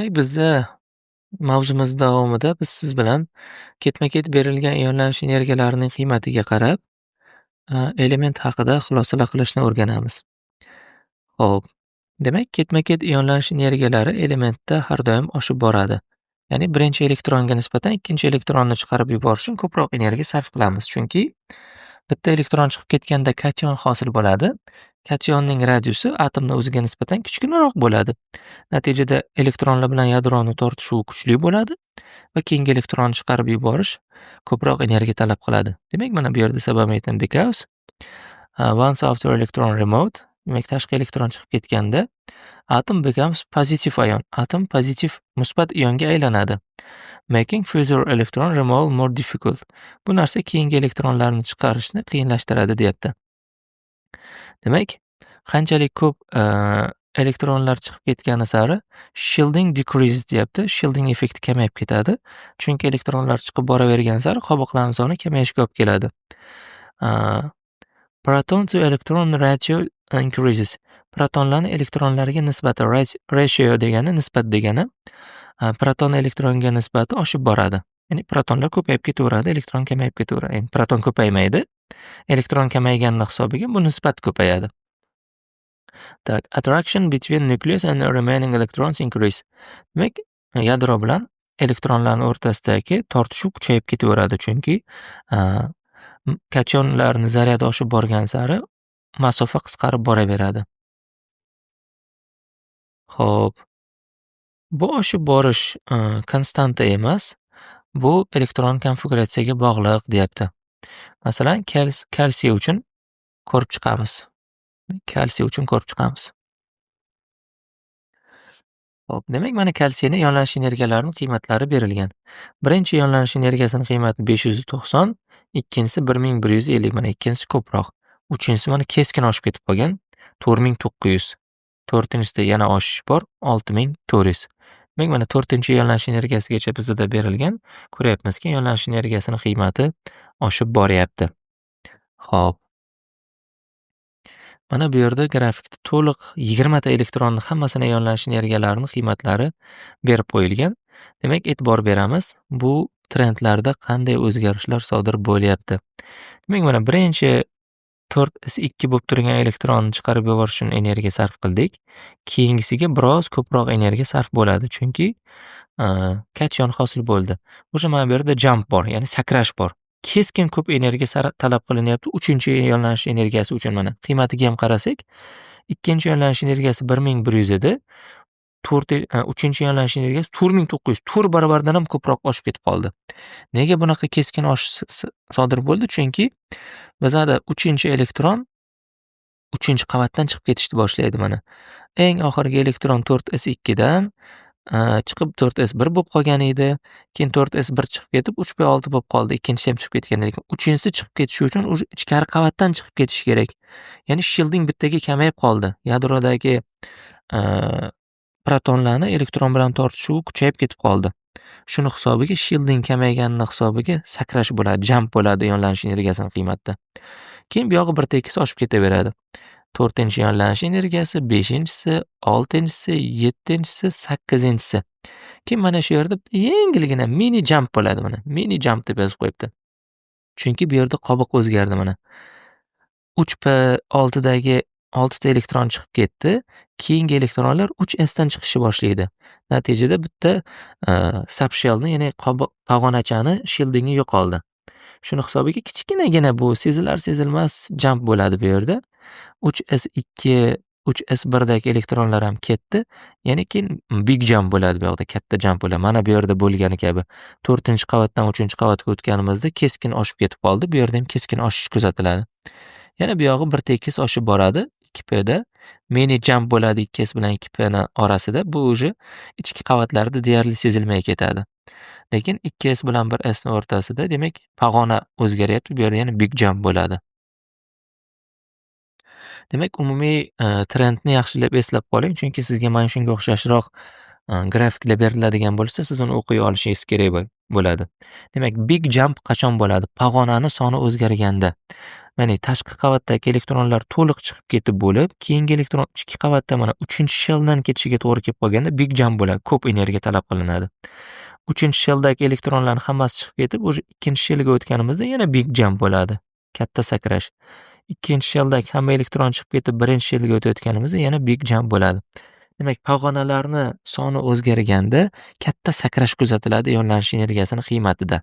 Demak, bizda mavzumiz davomida biz siz bilan ketma-ket berilgan ionlanish energiyalarining qiymatiga qarab, element haqida xulosalar qilishni o'rganamiz. Xo'p, demak, ketma-ket ionlanish energiyalari elementda har doim oshib boradi. Ya'ni birinchi elektronga nisbatan ikkinchi elektronni chiqarib yuborish uchun ko'proq energiya sarf qilamiz. Chunki bitta elektron chiqib ketganda kation hosil bo'ladi. Kationning radiusi atomni o'ziga nisbatan kichkinaroq bo'ladi. Natijada elektronlar bilan yadroni tortishuvi kuchli bo'ladi va keyingi elektronni chiqarib yuborish ko'proq energiya talab qiladi. Demak, mana bu yerda sababini aytaman: because once outer electron removed, demak, tashqi elektron chiqib ketganda, atom becomes positive ion, atom pozitiv, musbat ionga aylanadi. Making further electron removal more difficult. Bu narsa keyingi elektronlarni chiqarishni qiyinlashtiradi, deyapti. Demak, qanchalik ko'p elektronlar chiqib ketgani sari shielding decrease, deyapti. Shielding effekti kamayib ketadi. Chunki elektronlar chiqib boravergan sari qobiqlarning soni kamayishiga olib keladi. Proton to electron ratio increases. Protonlarni elektronlarga nisbati, ratio degani nisbat degani. Proton elektronga nisbati oshib boradi. Ya'ni protonlar ko'payib ketaveradi, elektron kamayib ketaveradi. Endi proton ko'paymaydi. Elektron kamayganini hisobiga bu nisbat ko'payadi. Так, attraction between nucleus and remaining electrons increase. Demak, yadro bilan elektronlarning o'rtasidagi tortishuv kuchayib ketaveradi, chunki kationlarni zaryadi oshib borgan sari masofa qisqarib boraveradi. Xo'p. Bu oshib borish konstanta emas, bu elektron konfiguratsiyaga bog'liq, deyapti. Masalan, kalsiy uchun ko'rib chiqamiz. Kalsiy uchun ko'rib chiqamiz. Xo'p, demak, mana kalsiyni ionlanish energiyalarining qiymatlari berilgan. Birinchi ionlanish energiyasining qiymati 590, ikkinchisi 1150, mana ikkinchisi ko'proq. Uchinchisi mana keskin oshib ketib qolgan, 4900. To'rtinchisida yana oshish bor, 6400. Demak, mana to'rtinchi ionlanish energiyasigacha bizda berilgan. Ko'ryapmizki, ionlanish energiyasining qiymati oshib boryapti. Xo'p. Mana bu yerda grafikda to'liq 20 ta elektronni hammasini ionlanish energiyalarining qiymatlari berib qo'yilgan. Demak, e'tibor beramiz, bu trendlarda qanday o'zgarishlar sodir bo'lyapti. Demak, mana birinchi 4s2 bo'lib turgan elektronni chiqarib yuborish uchun energiya sarf qildik. Keyingisiga biroz ko'proq energiya sarf bo'ladi, chunki kation hosil bo'ldi. O'sha mana bu yerda jump bor, ya'ni sakrash bor. Keskin ko'p energiya talab qilinyapti uchinchi ionlanish energiyasi uchun. Mana qiymatiga ham qarasak, ikkinchi ionlanish energiyasi 1100 edi. To'rt, uchinchi ionlanish energiyasi 4900, 4 barobardan ham ko'proq oshib ketib qoldi. Nega bunaqa keskin oshish sodir bo'ldi? Chunki bizada uchinchi elektron uchinchi qavatdan chiqib ketishni boshlaydi mana. Eng oxirgi elektron 4s2 dan chiqib 4s1 bo'lib qolgan edi. Keyin 4s1 chiqib ketib 3p6 bo'lib qoldi. Ikkinchisi ham chiqib ketgan, lekin uchinchisi chiqib ketishi uchun уже ichkari qavatdan chiqib ketishi kerak. Ya'ni shielding bittaga kamayib qoldi. Yadrodagi protonlarni elektron bilan tortishuvi kuchayib ketib qoldi. Shuni hisobiga, shielding kamayganini hisobiga sakrash bo'ladi, jump bo'ladi ionlanish energiyasini qiymatida. Keyin buyog'i bir tekis oshib ketaveradi. To'rtinchi ionlanish energiyasi, beshinchisi, oltinchisi, yettinchisi, sakkizinchisi. Keyin mana shu yerda yengilgina mini jump bo'ladi mana. Mini jump deb yozib qo'yibdi. Chunki bu yerda qobiq o'zgardi mana. 3p6 dagi oltita elektron chiqib ketdi. Keyingi elektronlar 3s dan chiqishni boshlaydi. Natijada bitta subshellni, ya'ni qobiq pog'onachani shieldingi yo'qoldi. Shuni hisobiga kichkinagina bu sezilar sezilmas jump bo'ladi bu yerda. 3s2, 3s1 dagi elektronlar ham ketdi. Ya'ni keyin big jump bo'ladi bu yoqda, katta jump bo'ladi. Mana bu yerda bo'lgani kabi. To'rtinchi qavatdan uchinchi qavatga o'tganimizda keskin oshib ketib qoldi. Bu yerda ham keskin oshish kuzatiladi. Yana bu yog'i bir tekis oshib boradi 2p da. Mini jump bo'ladi 2s bilan 2p ni orasida. Bu уже ichki qavatlarda deyarli sezilmay ketadi. Lekin 2s bilan 1s ni o'rtasida, demak, pog'ona o'zgaryapti. Bu yerda yana big jump bo'ladi. Demak, umumiy trendni yaxshilab eslab qoling, chunki sizga mana shunga o'xshashroq Grafiklar beriladigan bo'lsa, siz uni o'qiy olishingiz kerak bo'ladi. Demak, big jump qachon bo'ladi? Pog'onani soni o'zgarganda. Ya'ni tashqi qavatdagi elektronlar to'liq chiqib ketib bo'lib, keyingi elektron ichki qavatda mana 3-shelldan ketishiga to'g'ri kelib qolganda big jump bo'ladi, ko'p energiya talab qilinadi. 3-shelldagi elektronlarning hammasi chiqib ketib, уже 2-shellga o'tganimizda yana big jump bo'ladi. Katta sakrash. 2-shelldagi hamma elektron chiqib ketib, 1-shellga o'tayotganimizda yana big jump bo'ladi. Demak, pog'onalarni soni o'zgarganda katta sakrash kuzatiladi ionlanish energiyasini qiymatida.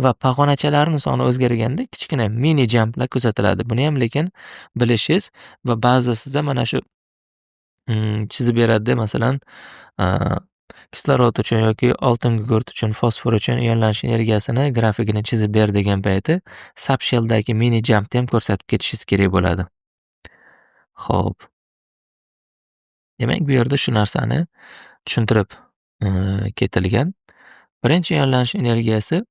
Va pog'onachalarning soni o'zgarganda kichkina mini jumplar kuzatiladi. Buni ham lekin bilishingiz va ba'zi sizda mana shu chizib beradi, masalan, kislorod uchun yoki oltin gugurt uchun, fosfor uchun ionlanish energiyasini grafikini chizib ber degan payti subshelldagi mini jumpni ham ko'rsatib ketishingiz kerak bo'ladi. Xo'p. Demak, bu yerda shu narsani tushuntirib ketilgan. Birinchi ionlanish energiyasi,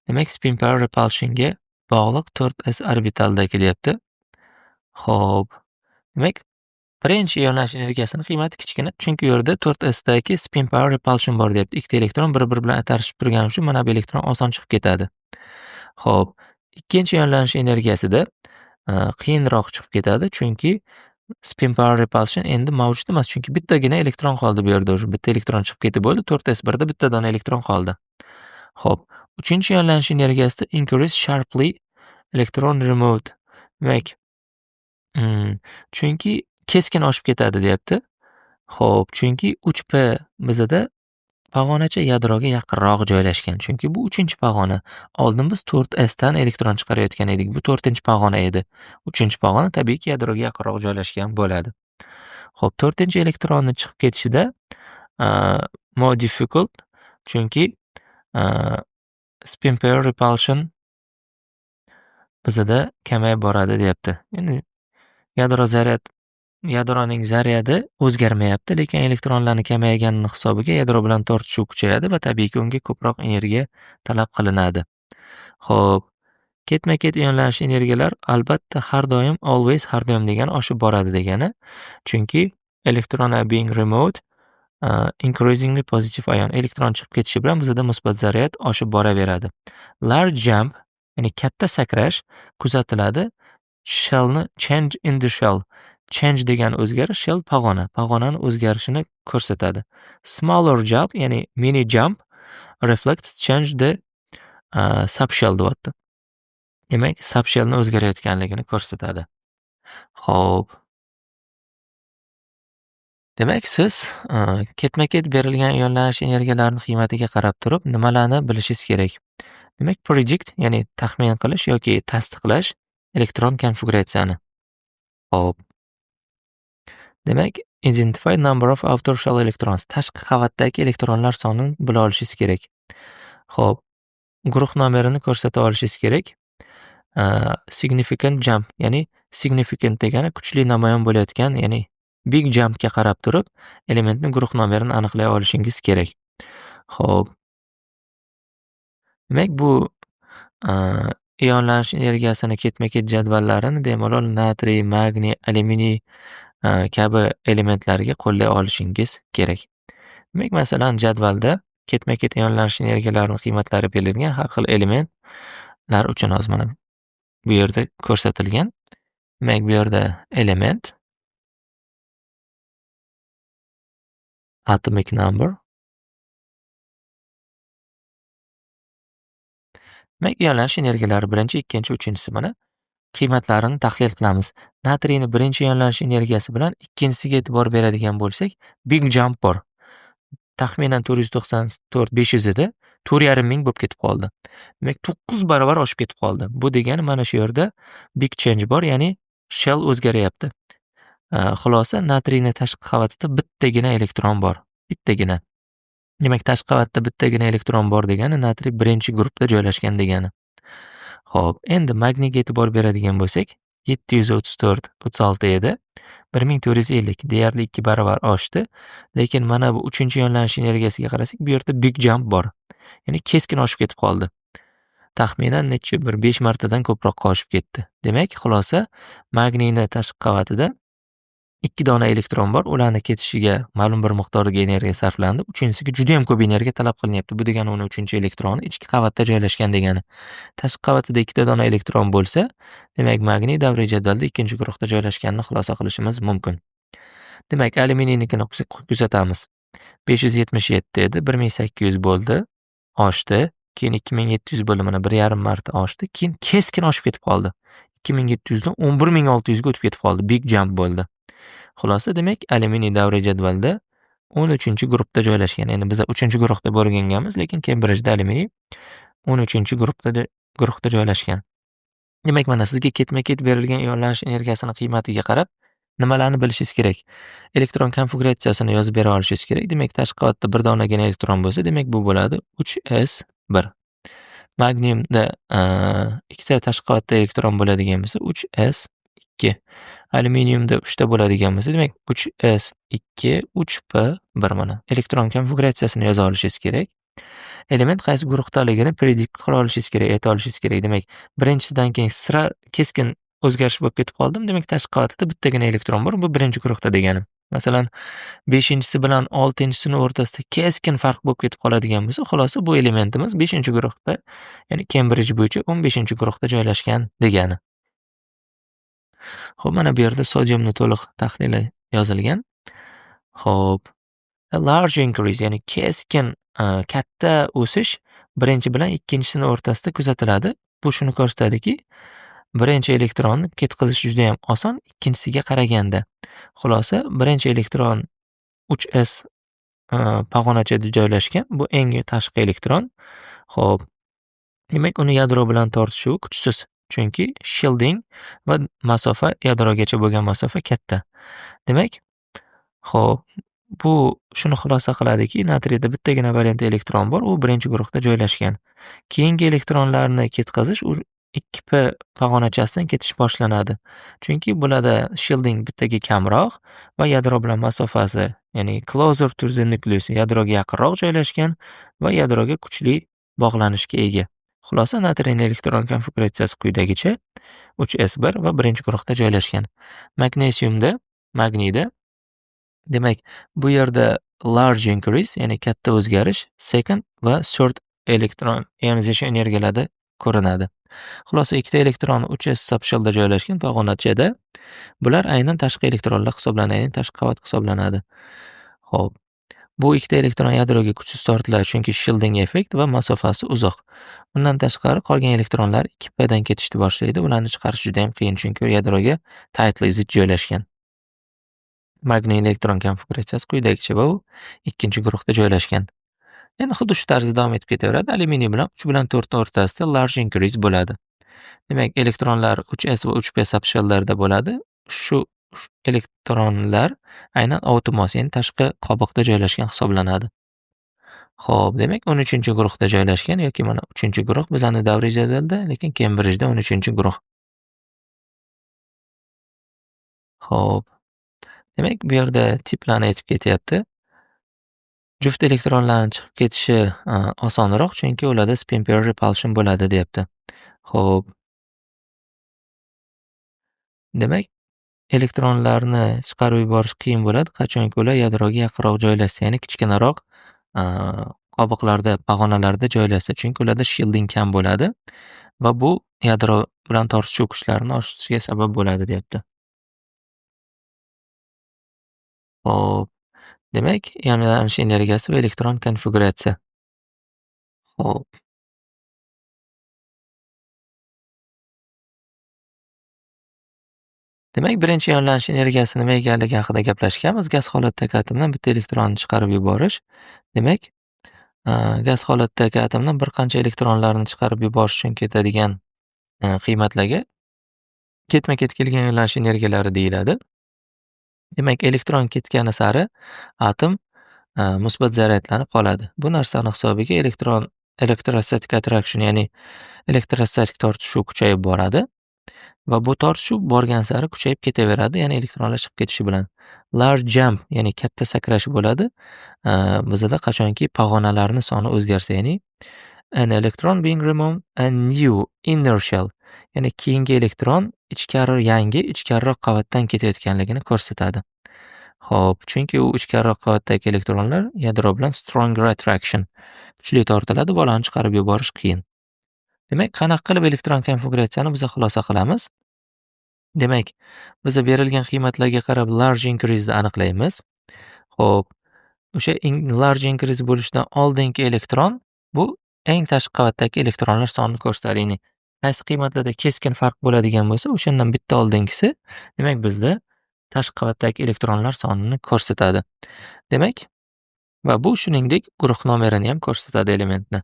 demak, spin pair repulsionga bog'liq 4s orbitaldagi deyapti. Xo'p. Demak, birinchi ionlanish energiyasini qiymati kichkina, chunki u yerda 4sdagi spin pair repulsion bor deyapti. Ikkita elektron bir-biri bilan itarishib turgani uchun mana bu elektron oson chiqib ketadi. Xo'p, ikkinchi ionlanish energiyasida qiyinroq chiqib ketadi, chunki spin pair repulsion endi mavjud emas, chunki bittagina elektron qoldi bu yerda уже. Bitta elektron chiqib ketib bo'ldi, 4s1 da bitta dona elektron qoldi. Xo'p, uchinchi ionlanish energiyasida increase sharply electron removed. Demak, chunki keskin oshib ketadi deyapti. Xo'p, chunki 3p bizada pog'onacha yadroga yaqinroq joylashgan. Chunki bu 3-pog'ona. Oldin biz 4s dan elektron chiqarayotgan edik. Bu 4-pog'ona edi. 3-pog'ona tabiiyki yadroga yaqinroq joylashgan bo'ladi. Xo'p, 4-elektronni chiqib ketishida more difficult, chunki spin pair repulsion bizada kamayib boradi deyapti. Endi yadro zaryad, yadroning zaryadi o'zgarmayapti, lekin elektronlarning kamayganini hisobiga yadro bilan tortishuv kuchayadi va tabiiyki unga ko'proq energiya talab qilinadi. Xo'p, ketma-ket ionlanish energiyalar albatta har doim, always, har doim degani oshib boradi degani. Chunki electron are being removed, increasingly positive ion. Elektron chiqib ketishi bilan bizada musbat zaryad oshib boraveradi. Large jump, ya'ni katta sakrash kuzatiladi. Shellni change in the shell. Change degani o'zgarish, shell pog'ona, pog'onani o'zgarishini ko'rsatadi. Smaller jump, ya'ni mini jump reflects change the subshell deyapti. Demak, subshellni o'zgarayotganligini ko'rsatadi. Xo'p. Demak, siz ketma-ket berilgan ionlanish energiyalarini qiymatiga qarab turib, nimalarni bilishingiz kerak? Demak, predict, ya'ni taxmin qilish yoki tasdiqlash elektron konfiguratsiyani. Xo'p. Demak, identify number of outer shell electrons. Tashqi qavatdagi elektronlar sonini bila olishingiz kerak. Xo'p, guruh nomerini ko'rsata olishingiz kerak. Significant jump, ya'ni significant degani kuchli namoyon bo'layotgan, ya'ni big jumpga qarab turib, elementni guruh nomerini aniqlay olishingiz kerak. Xo'p. Demak, bu ionlanish energiyasini ketma-ket jadvallarini bemalol natriy, magniy, alyuminiy kabi elementlarga qo'llay olishingiz kerak. Demak, masalan, jadvalda ketma-ket ionlanish energiyalarining qiymatlari berilgan har xil elementlar uchun hozir mana bu yerda ko'rsatilgan. Demak, bu yerda element, atomic number. Demak, ionlanish energiyalari birinchi, ikkinchi, uchinchisi mana qiymatlarini tahlil qilamiz. Natriyni birinchi ionlanish energiyasi bilan ikkinchisiga e'tibor beradigan bo'lsak, big jump bor. Taxminan 494 500 edi, 4,5 ming bo'lib ketib qoldi. Demak, 9 barobar oshib ketib qoldi. Bu degani mana shu yerda big change bor, ya'ni shell o'zgaryapti. Xulosa, natriyni tashqi qavatida bittagina elektron bor. Bittagina. Demak, tashqi qavatda bittagina elektron bor degani natriy birinchi guruhda joylashgan degani. Xo'p, endi magniyga e'tibor beradigan bo'lsak, 734 36 edi. 1450 deyarli 2 barobar oshdi. Lekin mana bu uchinchi ionlanish energiyasiga qarasak, bu yerda big jump bor. Ya'ni keskin oshib ketib qoldi. Taxminan necha bir 5 martadan ko'proqqa oshib ketdi. Demak, xulosa, magniyni tashqi qavatida 2 dona elektron bor, ularni ketishiga ma'lum bir miqdordagi energiya sarflandi. Uchinchisiga juda ham ko'p energiya talab qilinyapti. Bu degani uni uchinchi elektroni ichki qavatda joylashgan degani. Tashqi qavatida 2 dona elektron bo'lsa, demak magniy davriy jadvalda ikkinchi guruhda joylashganini xulosa qilishimiz mumkin. Demak, alyuminiynikini kuzatamiz. 577 edi, 1800 bo'ldi, oshdi. Keyin 2700 bo'ldi, mana 1,5 marta oshdi. Keyin keskin oshib ketib qoldi. 2700 dan 11600 ga o'tib ketib qoldi. Big jump bo'ldi. Xulosa, demak, alyuminiy davriy jadvalda 13-guruhda joylashgan. Ya'ni biz 3-guruhda o'rganganmiz, lekin Cambridge'da alyuminiy 13-guruhda joylashgan. Demak, mana sizga ketma-ket berilgan ionlanish energiyasini qiymatiga qarab nimalarni bilishingiz kerak? Elektron konfiguratsiyasini yozib bera olishingiz kerak. Demak, tashqi qavatda bir donagina elektron bo'lsa, demak bu bo'ladi 3s1. Magniyda ikkita tashqi qavatda elektron bo'ladigan bo'lsa 3s2. Alyuminiyumda 3 ta bo'ladigan bo'lsa, demak 3s2, 3p1 mana. Elektron konfiguratsiyasini yoza olishingiz kerak. Element qaysi guruhdaligini predict qila olishingiz kerak, ayta olishingiz kerak. Demak, birinchisidan keyin sira keskin o'zgarish bo'lib ketib qoldim. Demak, tashqi qavatida bittagina elektron bor, bu birinchi guruhda degani. Masalan, 5-inchisi bilan 6-inchisini o'rtasida keskin farq bo'lib ketib qoladigan bo'lsa, xulosa bu elementimiz 5-guruhda, ya'ni Cambridge bo'yicha 15-guruhda joylashgan degani. Xo'p, mana bu yerda sodiumni to'liq tahlili yozilgan. Xo'p, a large increase, ya'ni keskin katta o'sish birinchi bilan ikkinchisini o'rtasida kuzatiladi. Bu shuni ko'rsatadiki, birinchi elektronni ketkazish juda ham oson ikkinchisiga qaraganda. Xulosa, birinchi elektron 3s pog'onachada joylashgan, bu eng tashqi elektron. Xo'p, demak uni yadro bilan tortishuvi kuchsiz, chunki shielding va masofa, yadrogacha bo'lgan masofa katta. Demak, xo'p, bu shuni xulosa qiladiki, natriyda bittagina valent elektron bor, u birinchi guruhda joylashgan. Keyingi elektronlarni ketkazish u 2p pog'onachasidan ketish boshlanadi. Chunki bularda shielding bittaga kamroq va yadro bilan masofasi, ya'ni closer to the nucleus, yadroga yaqinroq joylashgan va yadroga kuchli bog'lanishga ega. Xulosa, natriyning elektron konfiguratsiyasi quyidagicha 3s1 va birinchi guruhda joylashgan. Magnesiumda, magniyda, demak, bu yerda large increase, ya'ni katta o'zgarish second va third elektron ionization energiyalarda ko'rinadi. Xulosa, ikkita elektron 3s subshellda joylashgan pog'onachada. Bular aynan tashqi elektronlar hisoblanadi, ya'ni tashqi qavat hisoblanadi. Xo'p, bu ikkita elektron yadroga kuchsiz tortiladi, chunki shielding effekt va masofasi uzoq. Undan tashqari qolgan elektronlar 2p dan ketishni boshlaydi. Ularni chiqarish juda ham qiyin, chunki yadroga tightly zich joylashgan. Magniy elektron konfiguratsiyasi quyidagicha va u ikkinchi guruhda joylashgan. Endi xuddi shu tarzda davom etib ketaveradi. Alyuminiy bilan 3 bilan 4 o'rtasida large increase bo'ladi. Demak, elektronlar 3s va 3p subshelllarda bo'ladi. Shu elektronlar aynan outermost, ya'ni tashqi qobiqda joylashgan hisoblanadi. Xo'p, demak 13-guruhda joylashgan yoki mana 3-guruh bizani davriy jadvalda, lekin Cambridge'da 13-guruh. Xo'p. Demak, bu yerda tiplarni aytib ketyapti. Juft elektronlarning chiqib ketishi osonroq, chunki ularda spin pair repulsion bo'ladi deyapti. Xo'p. Demak, elektronlarni chiqarib yuborish qiyin bo'ladi, qachonki ular yadroga yaqinroq joylashsa, ya'ni kichkinaroq qobiqlarda, pog'onalarda joylashsa, chunki ularda shielding kam bo'ladi va bu yadro bilan tortishuv kuchlarini oshishiga sabab bo'ladi deyapti. Xo'p. Demak, ionlanish energiyasi va elektron konfiguratsiya. Xo'p. Demak, birinchi ionlanish energiyasi nima ekanligi haqida gaplashganmiz. Gaz holatdagi atomdan bitta elektronni chiqarib yuborish. Demak, gaz holatdagi atomdan bir qancha elektronlarni chiqarib yuborish uchun ketadigan qiymatlarga ketma-ket kelgan ionlanish energiyalari deyiladi. Demak, elektron ketgani sari atom musbat zaryadlanib qoladi. Bu narsani hisobiga elektron elektrostatik attraction, ya'ni elektrostatik tortishuv kuchayib boradi va bu tortishuv borgan sari kuchayib ketaveradi, ya'ni elektronlar chiqib ketishi bilan. Large jump, ya'ni katta sakrash bo'ladi. Bizada qachonki pog'onalarning soni o'zgarsa, ya'ni an electron being removed, a new inner shell, ya'ni keyingi elektron ichkari yangi ichkariroq qavatdan ketayotganligini ko'rsatadi. Xo'p, chunki u ichkariroq qavatdagi elektronlar yadro bilan stronger attraction, kuchli tortiladi, bolani chiqarib yuborish qiyin. Demak, qanaqa qilib elektron konfiguratsiyani biz xulosa qilamiz? Demak, biza berilgan qiymatlarga qarab large increase ni aniqlaymiz. Xo'p, o'sha large increase bo'lishidan oldingi elektron bu eng tashqi qavatdagi elektronlar sonini ko'rsatadi. Ya'ni qaysi qiymatlarda keskin farq bo'ladigan bo'lsa, o'shandan bitta oldingisi, demak, bizda tashqi qavatdagi elektronlar sonini ko'rsatadi. Demak, va bu shuningdek guruh nomerini ham ko'rsatadi elementni.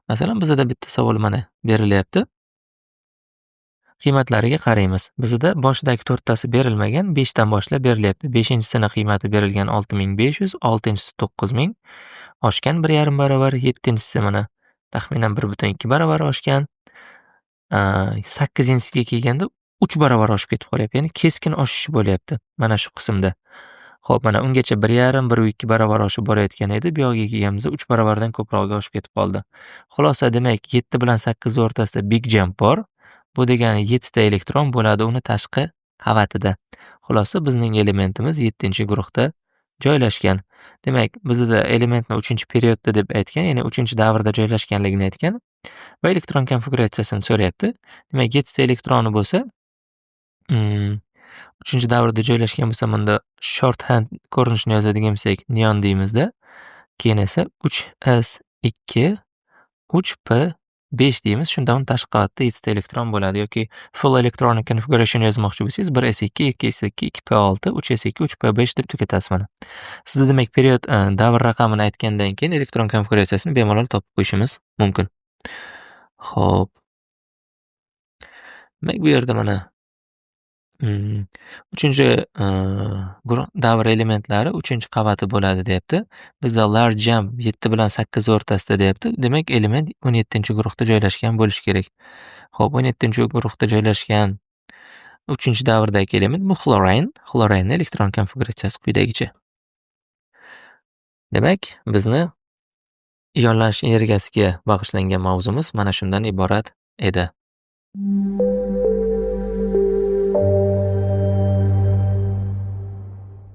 Masalan, bizada bitta savol mana berilyapti. Qiymatlariga qaraymiz. Bizda boshidagi to'rttasi berilmagan, 5 dan boshlab berilyapti. 5-chisini qiymati berilgan 6500, 6-chisi 9000, oshgan 1,5 barobar, 7-chisi mana taxminan 1,2 barobar oshgan. 8-chisiga kelganda 3 barobar oshib ketib qolyapti. Ya'ni keskin oshish bo'lyapti mana shu qismda. Xo'p, mana ungacha 1,5, 1,2 barobar oshib borayotgan edi. Bu yoqqa kelganimizda 3 barobardan ko'prog'iga oshib ketib qoldi. Xulosa, demak, 7 bilan 8 o'rtasida big jump bor. Bu degani 7 ta elektron bo'ladi uni tashqi qavatida. Xulosa, bizning elementimiz 7-guruhda joylashgan. Demak, bizda elementni 3-periodda deb aytgan, ya'ni 3-davrda joylashganligini aytgan va elektron konfiguratsiyasini so'rayapti. Demak, 7 ta elektroni bo'lsa, 3-davrda joylashgan bo'lsa, bunda shorthand ko'rinishini yozadigan bo'lsak, neon deymizda. Keyin esa 3s2 3p5 deymiz. Shunda uni tashqi qavatda 7 ta elektron bo'ladi yoki full electronic configuration yozmoqchi bo'lsangiz, 1s2, 2s2, 2p6, 3s2, 3p5 deb tugatasiz mana. Sizda, demak, period, davr raqamini aytgandan keyin elektron konfiguratsiyasini bemalol topib qo'yishimiz mumkin. Xo'p. Demak, bu yerda mana 3 guruh davr elementlari 3-qavati bo'ladi deyapti. Bizda large jump 7 bilan 8 o'rtasida deyapti. Demak, element 17-guruhda joylashgan bo'lishi kerak. Xo'p, 17-guruhda joylashgan 3-davrdagi element bu xlorin. Xlorinning elektron konfiguratsiyasi quyidagicha. Demak, bizni ionlanish energiyasiga bag'ishlangan mavzumiz mana shundan iborat edi.